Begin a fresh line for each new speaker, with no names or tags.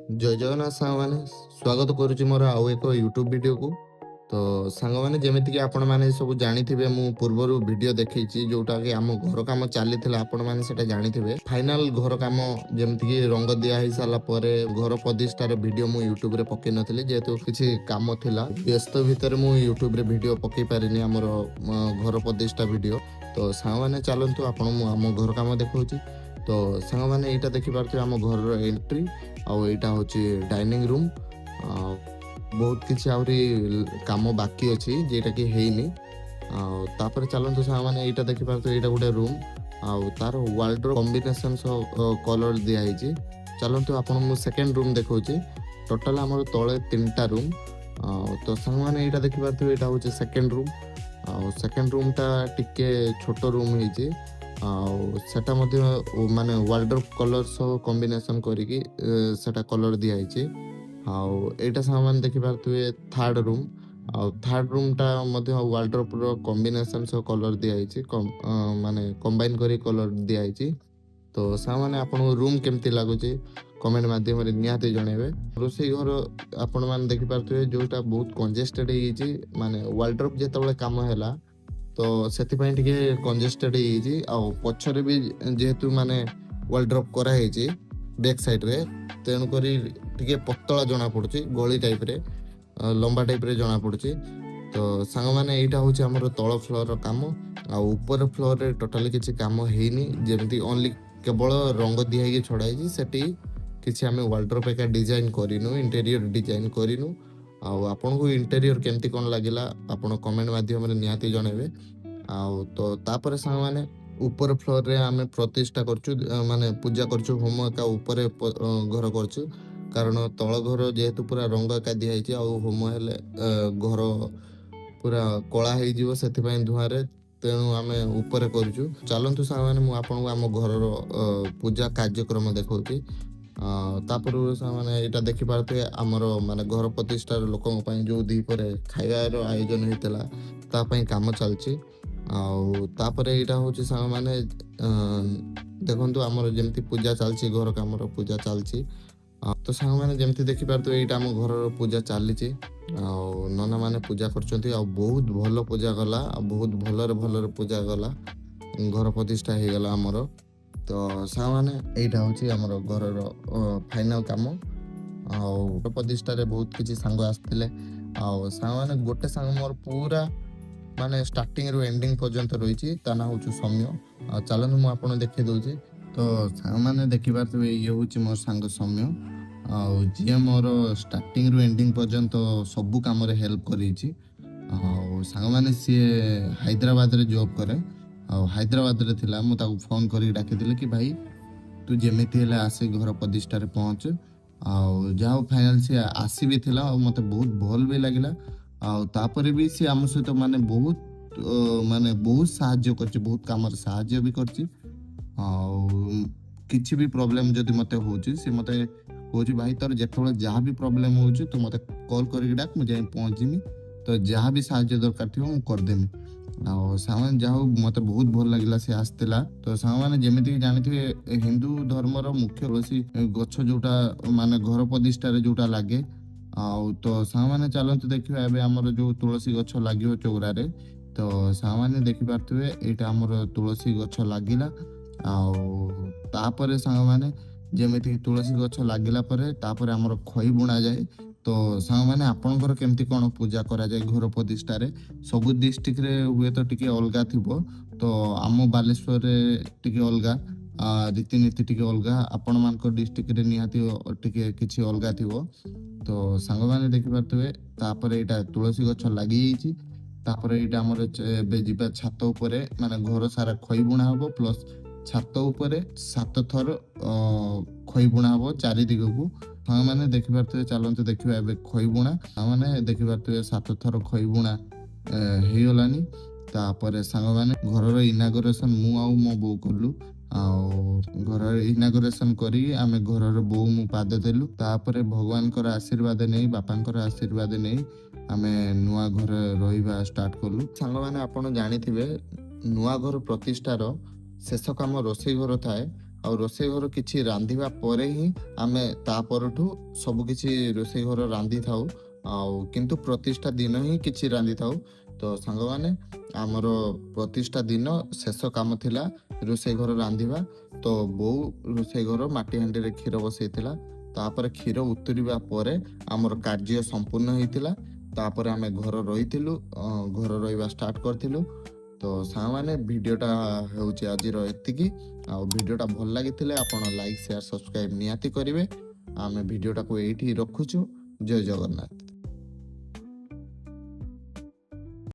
ଜୟ ଜଗନ୍ନାଥ ସାଙ୍ଗମାନେ, ସ୍ୱାଗତ କରୁଛି ମୋର ଆଉ ଏକ ୟୁଟ୍ୟୁବ୍ ଭିଡ଼ିଓକୁ। ତ ସାଙ୍ଗମାନେ, ଯେମିତିକି ଆପଣମାନେ ସବୁ ଜାଣିଥିବେ, ମୁଁ ପୂର୍ବରୁ ଭିଡ଼ିଓ ଦେଖେଇଛି ଯୋଉଟାକି ଆମ ଘର କାମ ଚାଲିଥିଲା। ଆପଣମାନେ ସେଟା ଜାଣିଥିବେ। ଫାଇନାଲ ଘର କାମ ଯେମିତିକି ରଙ୍ଗ ଦିଆ ହେଇ ସାରିଲା ପରେ ଘର ପ୍ରତିଷ୍ଠାର ଭିଡ଼ିଓ ମୁଁ ୟୁଟ୍ୟୁବରେ ପକେଇ ନଥିଲି, ଯେହେତୁ କିଛି କାମ ଥିଲା। ବ୍ୟସ୍ତ ଭିତରେ ମୁଁ ୟୁଟ୍ୟୁବରେ ଭିଡ଼ିଓ ପକେଇ ପାରିନି ଆମର ଘର ପ୍ରତିଷ୍ଠା ଭିଡ଼ିଓ। ତ ସାଙ୍ଗମାନେ, ଚାଲନ୍ତୁ, ଆପଣ ମୁଁ ଆମ ଘର କାମ ଦେଖାଉଛି। ତ ସାଙ୍ଗମାନେ, ଏଇଟା ଦେଖିପାରୁଥିବେ ଆମ ଘରର ଏଣ୍ଟ୍ରି ଆଉ ଏଇଟା ହେଉଛି ଡାଇନିଂ ରୁମ୍। ଆଉ ବହୁତ କିଛି ଆହୁରି କାମ ବାକି ଅଛି ଯେଉଁଟାକି ହେଇନି। ଆଉ ତାପରେ ଚାଲନ୍ତୁ ସାଙ୍ଗମାନେ, ଏଇଟା ଦେଖିପାରୁଥିବେ, ଏଇଟା ଗୋଟେ ରୁମ୍ ଆଉ ତାର ୱାର୍ଡରୋବ କମ୍ବିନେସନ୍ ସହ କଲର୍ ଦିଆହେଇଛି। ଚାଲନ୍ତୁ, ଆପଣ ମୁଁ ସେକେଣ୍ଡ ରୁମ୍ ଦେଖାଉଛି। ଟୋଟାଲ ଆମର ତଳେ ତିନିଟା ରୁମ୍। ଆଉ ତ ସାଙ୍ଗମାନେ, ଏଇଟା ଦେଖିପାରୁଥିବେ, ଏଇଟା ହେଉଛି ସେକେଣ୍ଡ ରୁମ୍। ଆଉ ସେକେଣ୍ଡ ରୁମ୍ଟା ଟିକେ ଛୋଟ ରୁମ୍ ହେଇଛି ଆଉ ସେଟା ମଧ୍ୟ ମାନେ ୱାର୍ଡରୋବ କଲର୍ ସହ କମ୍ବିନେସନ୍ କରିକି ସେଟା କଲର୍ ଦିଆହେଇଛି। ଆଉ ଏଇଟା ସାଙ୍ଗମାନେ ଦେଖିପାରୁଥିବେ ଥାର୍ଡ ରୁମ୍। ଆଉ ଥାର୍ଡ ରୁମ୍ଟା ମଧ୍ୟ ୱାର୍ଡରୋବର କମ୍ବିନେସନ୍ ସହ କଲର୍ ଦିଆହେଇଛି, ମାନେ କମ୍ବାଇନ୍ କରି କଲର୍ ଦିଆହେଇଛି। ତ ସାଙ୍ଗମାନେ, ଆପଣଙ୍କୁ ରୁମ୍ କେମିତି ଲାଗୁଛି କମେଣ୍ଟ ମାଧ୍ୟମରେ ନିହାତି ଜଣେଇବେ। ରୋଷେଇ ଘର ଆପଣମାନେ ଦେଖିପାରୁଥିବେ, ଯୋଉଟା ବହୁତ କଞ୍ଜେଷ୍ଟେଡ୍ ହେଇଯାଇଛି। ମାନେ ୱାର୍ଡରୋବ ଯେତେବେଳେ କାମ ହେଲା ତ ସେଥିପାଇଁ ଟିକେ କଞ୍ଜେଷ୍ଟେଡ୍ ହେଇଯାଇଛି। ଆଉ ପଛରେ ବି ଯେହେତୁ ମାନେ ୱାର୍ଡରୋବ କରାହେଇଛି ବ୍ୟାକ୍ ସାଇଡ୍ରେ, ତେଣୁକରି ଟିକେ ପତଳା ଜଣା ପଡୁଛି, ଗଳି ଟାଇପ୍ରେ, ଲମ୍ବା ଟାଇପ୍ରେ ଜଣା ପଡୁଛି। ତ ସାଙ୍ଗମାନେ, ଏଇଟା ହେଉଛି ଆମର ତଳ ଫ୍ଲୋରର କାମ। ଆଉ ଉପର ଫ୍ଲୋରରେ ଟୋଟାଲି କିଛି କାମ ହେଇନି। ଯେମିତି ଓନ୍ଲି କେବଳ ରଙ୍ଗ ଦିଆ ହେଇକି ଛଡ଼ା ହେଇଛି। ସେଠି କିଛି ଆମେ ୱାର୍ଡରୋବ ଏକା ଡିଜାଇନ କରିନୁ, ଇଣ୍ଟେରିୟର ଡିଜାଇନ କରିନୁ। ଆଉ ଆପଣଙ୍କୁ ଇଣ୍ଟେରିୟର କେମିତି କ'ଣ ଲାଗିଲା, ଆପଣ କମେଣ୍ଟ ମାଧ୍ୟମରେ ନିହାତି ଜଣେଇବେ। ଆଉ ତ ତାପରେ ସାଙ୍ଗମାନେ, ଉପର ଫ୍ଲୋରରେ ଆମେ ପ୍ରତିଷ୍ଠା କରୁଛୁ, ମାନେ ପୂଜା କରୁଛୁ। ହୋମ ଏକା ଉପରେ ଘର କରୁଛୁ, କାରଣ ତଳ ଘର ଯେହେତୁ ପୁରା ରଙ୍ଗ ଏକା ଦିଆହେଇଛି ଆଉ ହୋମ ହେଲେ ଘର ପୁରା କଳା ହେଇଯିବ ସେଥିପାଇଁ ଧୂଆଁରେ, ତେଣୁ ଆମେ ଉପରେ କରୁଛୁ। ଚାଲନ୍ତୁ ସାଙ୍ଗମାନେ, ମୁଁ ଆପଣଙ୍କୁ ଆମ ଘରର ପୂଜା କାର୍ଯ୍ୟକ୍ରମ ଦେଖାଉଛି। ତାପରୁ ସାଙ୍ଗମାନେ, ଏଇଟା ଦେଖିପାରୁଥିବେ, ଆମର ମାନେ ଘର ପ୍ରତିଷ୍ଠାର ଲୋକଙ୍କ ପାଇଁ ଯୋଉ ଦ୍ୱିପହରେ ଖାଇବାର ଆୟୋଜନ ହେଇଥିଲା, ତା ପାଇଁ କାମ ଚାଲିଛି। ଆଉ ତାପରେ ଏଇଟା ହଉଛି ସାଙ୍ଗମାନେ, ଦେଖନ୍ତୁ ଆମର ଯେମିତି ପୂଜା ଚାଲିଛି, ଘର କାମର ପୂଜା ଚାଲିଛି। ଆଉ ତ ସାଙ୍ଗମାନେ, ଯେମିତି ଦେଖିପାରୁଥିବେ, ଏଇଟା ଆମ ଘରର ପୂଜା ଚାଲିଛି ଆଉ ନନା ମାନେ ପୂଜା କରୁଛନ୍ତି। ଆଉ ବହୁତ ଭଲ ପୂଜା ଗଲା ଆଉ ବହୁତ ଭଲରେ ଭଲରେ ପୂଜା ଗଲା, ଘର ପ୍ରତିଷ୍ଠା ହେଇଗଲା ଆମର। ତ ସାଙ୍ଗମାନେ, ଏଇଟା ହଉଛି ଆମର ଘରର ଫାଇନାଲ କାମ। ଆଉ ଘର ପ୍ରତିଷ୍ଠାରେ ବହୁତ କିଛି ସାଙ୍ଗ ଆସିଥିଲେ। ଆଉ ସାଙ୍ଗମାନେ, ଗୋଟେ ସାଙ୍ଗ ମୋର ପୁରା ମାନେ ଷ୍ଟାର୍ଟିଂରୁ ଏଣ୍ଡିଂ ପର୍ଯ୍ୟନ୍ତ ରହିଛି, ତା ନାଁ ହେଉଛି ସୌମ୍ୟ। ଆଉ ଚାଲନ୍ତୁ, ମୁଁ ଆପଣଙ୍କୁ ଦେଖେଇ ଦଉଛି। ତ ସାଙ୍ଗମାନେ, ଦେଖିପାରୁଥିବେ, ଇଏ ହେଉଛି ମୋ ସାଙ୍ଗ ସୌମ୍ୟ ଆଉ ଯିଏ ମୋର ଷ୍ଟାର୍ଟିଂରୁ ଏଣ୍ଡିଂ ପର୍ଯ୍ୟନ୍ତ ସବୁ କାମରେ ହେଲ୍ପ କରିଛି। ଆଉ ସାଙ୍ଗମାନେ, ସିଏ ହାଇଦ୍ରାବାଦରେ ଜବ୍ କରେ ଆଉ ହାଇଦ୍ରାବାଦରେ ଥିଲା। ମୁଁ ତାକୁ ଫୋନ୍ କରିକି ଡାକିଥିଲି କି ଭାଇ, ତୁ ଯେମିତି ହେଲେ ଆସି ଘର ପ୍ରତିଷ୍ଠାରେ ପହଞ୍ଚ। ଆଉ ଯାହା ହଉ, ଫାଇନାଲ ସିଏ ଆସି ବି ଥିଲା ଆଉ ମୋତେ ବହୁତ ଭଲ ବି ଲାଗିଲା। ଆଉ ତାପରେ ବି ସିଏ ଆମ ସହିତ ମାନେ ବହୁତ ମାନେ ବହୁତ ସାହାଯ୍ୟ କରିଛି, ବହୁତ କାମରେ ସାହାଯ୍ୟ ବି କରିଛି। ଆଉ କିଛି ବି ପ୍ରୋବ୍ଲେମ୍ ଯଦି ମୋତେ ହେଉଛି, ସେ ମୋତେ କହୁଛି, ଭାଇ, ତୋର ଯେତେବେଳେ ଯାହା ବି ପ୍ରୋବ୍ଲେମ୍ ହେଉଛି, ତୁ ମୋତେ କଲ୍ କରିକି ଡାକ, ମୁଁ ଯାଇ ପହଞ୍ଚିମି। ତ ଯାହା ବି ସାହାଯ୍ୟ ଦରକାର ଥିବ, ମୁଁ କରିଦେମି। ଆଉ ସାଙ୍ଗମାନେ, ଯାହା ହଉ, ମୋତେ ବହୁତ ଭଲ ଲାଗିଲା ସେ ଆସିଥିଲା। ତ ସାଙ୍ଗମାନେ, ଯେମିତିକି ଜାଣିଥିବେ, ହିନ୍ଦୁ ଧର୍ମର ମୁଖ୍ୟ ତୁଳସୀ ଗଛ, ଯୋଉଟା ମାନେ ଘର ପ୍ରତିଷ୍ଠାରେ ଯୋଉଟା ଲାଗେ। ଆଉ ତ ସାଙ୍ଗମାନେ, ଚାଲନ୍ତୁ ଦେଖିବା ଏବେ ଆମର ଯୋଉ ତୁଳସୀ ଗଛ ଲାଗିବ ଚଉରାରେ। ତ ସାଙ୍ଗମାନେ, ଦେଖିପାରୁଥିବେ, ଏଇଟା ଆମର ତୁଳସୀ ଗଛ ଲାଗିଲା। ଆଉ ତାପରେ ସାଙ୍ଗମାନେ, ଯେମିତିକି ତୁଳସୀ ଗଛ ଲାଗିଲା ପରେ ତାପରେ ଆମର ଖଇ ବୁଣାଯାଏ। ତ ସାଙ୍ଗମାନେ, ଆପଣଙ୍କର କେମିତି କ'ଣ ପୂଜା କରାଯାଏ ଘର ପ୍ରତିଷ୍ଠାରେ? ସବୁ ଡିଷ୍ଟ୍ରିକ୍ଟରେ ହୁଏତ ଟିକେ ଅଲଗା ଥିବ। ତ ଆମ ବାଲେଶ୍ୱରରେ ଟିକେ ଅଲଗା ରୀତିନୀତି, ଟିକେ ଅଲଗା। ଆପଣମାନଙ୍କ ଡିଷ୍ଟ୍ରିକ୍ଟରେ ନିହାତି ଟିକେ କିଛି ଅଲଗା ଥିବ। ତ ସାଙ୍ଗମାନେ, ଦେଖିପାରୁଥିବେ, ତାପରେ ଏଇଟା ତୁଳସୀ ଗଛ ଲାଗିଯାଇଛି। ତାପରେ ଏଇଟା ଆମର ଏବେ ଯିବା ଛାତ ଉପରେ। ମାନେ ଘର ସାରା ଖଇ ବୁଣା ହବ, ପ୍ଲସ୍ ଛାତ ଉପରେ ସାତ ଥର ଖଇ ବୁଣା ହବ ଚାରି ଦିଗକୁ। ସାଙ୍ଗମାନେ, ଦେଖିପାରୁଥିବେ, ଚାଲନ୍ତୁ ଦେଖିବା ଏବେ ଖଇ ବୁଣା। ସାଙ୍ଗମାନେ, ଦେଖିପାରୁଥିବେ, ସାତ ଥର ଖଇ ବୁଣା ହେଇଗଲାନି। ତାପରେ ସାଙ୍ଗମାନେ, ଘରର ଇନାଗୁରେସନ ମୁଁ ଆଉ ମୋ ବୋଉ କଲୁ। ଆଉ ଘରର ଇନାଗୁରେସନ କରିକି ଆମେ ଘରର ବୋଉ ମୁଁ ପାଦ ଦେଲୁ। ତାପରେ ଭଗବାନଙ୍କର ଆଶୀର୍ବାଦ ନେଇ, ବାପାଙ୍କର ଆଶୀର୍ବାଦ ନେଇ ଆମେ ନୂଆ ଘରେ ରହିବା ଷ୍ଟାର୍ଟ କଲୁ। ସାଙ୍ଗମାନେ, ଆପଣ ଜାଣିଥିବେ, ନୂଆ ଘର ପ୍ରତିଷ୍ଠାର ଶେଷ କାମ ରୋଷେଇ ଘର ଥାଏ। ଆଉ ରୋଷେଇ ଘର କିଛି ରାନ୍ଧିବା ପରେ ହିଁ ଆମେ ତା ପରଠୁ ସବୁ କିଛି ରୋଷେଇ ଘର ରାନ୍ଧିଥାଉ। ଆଉ କିନ୍ତୁ ପ୍ରତିଷ୍ଠା ଦିନ ହିଁ କିଛି ରାନ୍ଧିଥାଉ। ତ ସାଙ୍ଗମାନେ, ଆମର ପ୍ରତିଷ୍ଠା ଦିନ ଶେଷ କାମ ଥିଲା ରୋଷେଇ ଘର ରାନ୍ଧିବା। ତ ବୋଉ ରୋଷେଇ ଘର ମାଟି ହାଣ୍ଡିରେ କ୍ଷୀର ବସେଇଥିଲା। ତାପରେ କ୍ଷୀର ଉତୁରିବା ପରେ ଆମର କାର୍ଯ୍ୟ ସମ୍ପୂର୍ଣ୍ଣ ହେଇଥିଲା। ତାପରେ ଆମେ ଘର ରହିଥିଲୁ, ଘର ରହିବା ଷ୍ଟାର୍ଟ କରିଥିଲୁ। ତ ସାଙ୍ଗମାନେ, ଭିଡ଼ିଓଟା ହେଉଛି ଆଜିର ଏତିକି। ଆଉ ଭିଡ଼ିଓଟା ଭଲ ଲାଗିଥିଲେ ଆପଣ ଲାଇକ୍, ସେୟାର, ସବସ୍କ୍ରାଇବ୍ ନିହାତି କରିବେ। ଆମେ ଭିଡ଼ିଓଟାକୁ ଏଇଠି ରଖୁଛୁ। ଜୟ ଜଗନ୍ନାଥ।